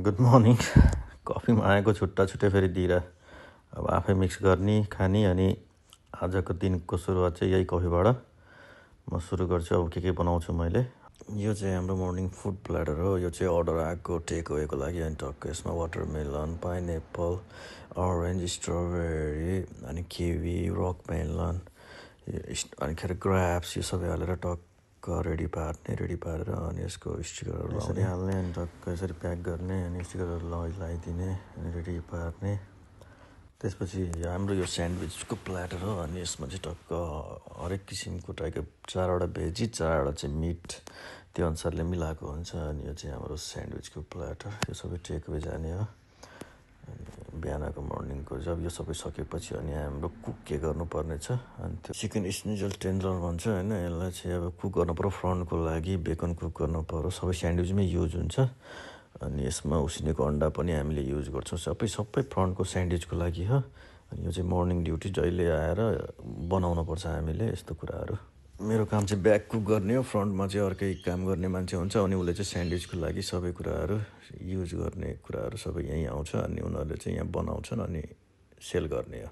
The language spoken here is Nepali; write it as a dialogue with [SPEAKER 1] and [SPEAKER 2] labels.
[SPEAKER 1] Good morning. कफीमा आएको छुट्टा छुट्टै फेरि दिएर अब आफै मिक्स गर्ने खाने अनि आजको दिनको सुरुवात चाहिँ यही कफीबाट म सुरु गर्छु। अब के बनाउँछु मैले। यो चाहिँ हाम्रो मर्निङ फुड प्लेटर हो। यो चाहिँ अर्डर आएको टेक अवेको लागि। अनि टक्क यसमा वाटरमेलन, पाइनएप्पल, अरेन्ज, स्ट्रबेरी अनि किवी, रक मेलन अनिखेरि ग्राप्स यो सबै हालेर टक्क रेडी पारेर अनि यसको स्टिकरहरू यसरी हाल्ने अनि टक्क यसरी प्याक गर्ने अनि स्टिकरहरू लगाइदिने अनि रेडी पार्ने। त्यसपछि हाम्रो यो स्यान्डविचको प्लेटर हो। अनि यसमा चाहिँ टक्क हरेक किसिमको टाइपको 4वटा भेजी 4वटा चाहिँ मिट त्यो अनुसारले मिलाएको हुन्छ। अनि यो चाहिँ हाम्रो स्यान्डविचको प्लेटर। यो सबै टेक अवे जाने हो। अनि बिहानको मर्निङको जब यो सबै सकेपछि अनि हाम्रो कुक के गर्नुपर्ने छ। अनि त्यो चिकन स्निजल टेन्डर भन्छ होइन। यसलाई चाहिँ अब कुक गर्नु पर्यो। फ्रन्टको लागि बेकन कुक गर्नु पर्यो। सबै स्यान्डविचमै युज हुन्छ। अनि यसमा उसिनेको अन्डा पनि हामीले युज गर्छौँ। सबै फ्रन्टको स्यान्डविचको लागि हो। अनि यो चाहिँ मर्निङ ड्युटी जहिले आएर बनाउनुपर्छ हामीले यस्तो कुराहरू। मेरो काम चाहिँ ब्याक कुक गर्ने हो। फ्रन्टमा चाहिँ अर्कै काम गर्ने मान्छे हुन्छ। अनि उसले चाहिँ स्यान्डविचको लागि सबै कुराहरू युज गर्ने कुराहरू सबै यहीँ आउँछ। अनि उनीहरूले चाहिँ यहाँ बनाउँछन् अनि सेल गर्ने हो।